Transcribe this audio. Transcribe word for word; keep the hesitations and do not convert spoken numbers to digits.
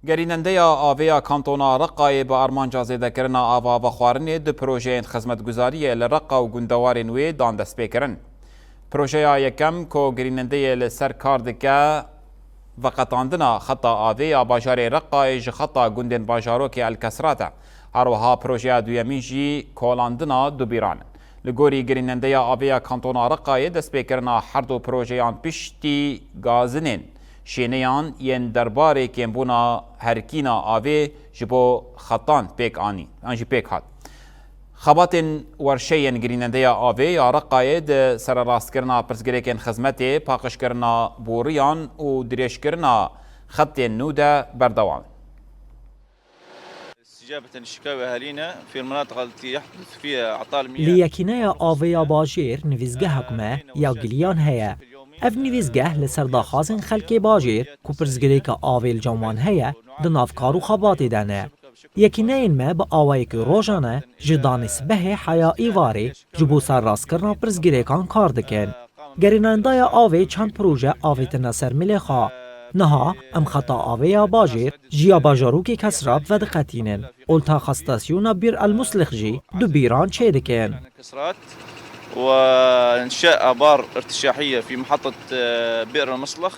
Gerînendeya avê ya Kantona Reqayê bi armanca zêdekirina ava vexwarinê du projeyên xizmetguzariyê li Reqa û gundewarên wê dan destpêkirin. Projeya yekem ku gerînendeyê li ser kar dike, veqetandina xeta avê ya bajarê Reqayê ji xeta gundên bajarokê El Kesrat e. Her wiha projeya duyemîn jî kolandina dubîran e. Li gorî gerînendeya avê ya Kantona Reqayê, destpêkirina her du projeyan piştî gazinên şêneyan yên derbarê kêmbûna herkîna avê ji bo xetan pêk anî, an jî pêk hat. Xebatên werşeyên gerînendeya avê ya Reqayê di sererastkirina pirsgirêkên xizmetê, paqijkirina boriyan û dirêjkirina xetên nû de berdewam in. استجابة لشكاوى أهالينا في المناطق التي يحدث فيها أعطال Li المياه. Yekîneya Avê ya Bajêr nivîsgehek me ya giliyan heye. Ev nivîsgeh li ser daxwazên xelkê bajêr ku pirsgirêka avê li cem wan heye, di nav kar û xebatê de ne. Yekîneyên me bi awayekî rojane ji danê sibehê heya îvarê ji bo serrastkirina pirsgirêkan kar dikin. Gerînendaya avê çend proje avêtine ser milê xwe. Niha em xeta avê ya bajêr ji ya bajarokê Kesrab vediqetînin. Oltaxa stasyona Bîr El Muslix jî dubîran çêdikin. كسرات وإنشاء آبار ارتشاحية في محطة، آه، بئر المصلخ.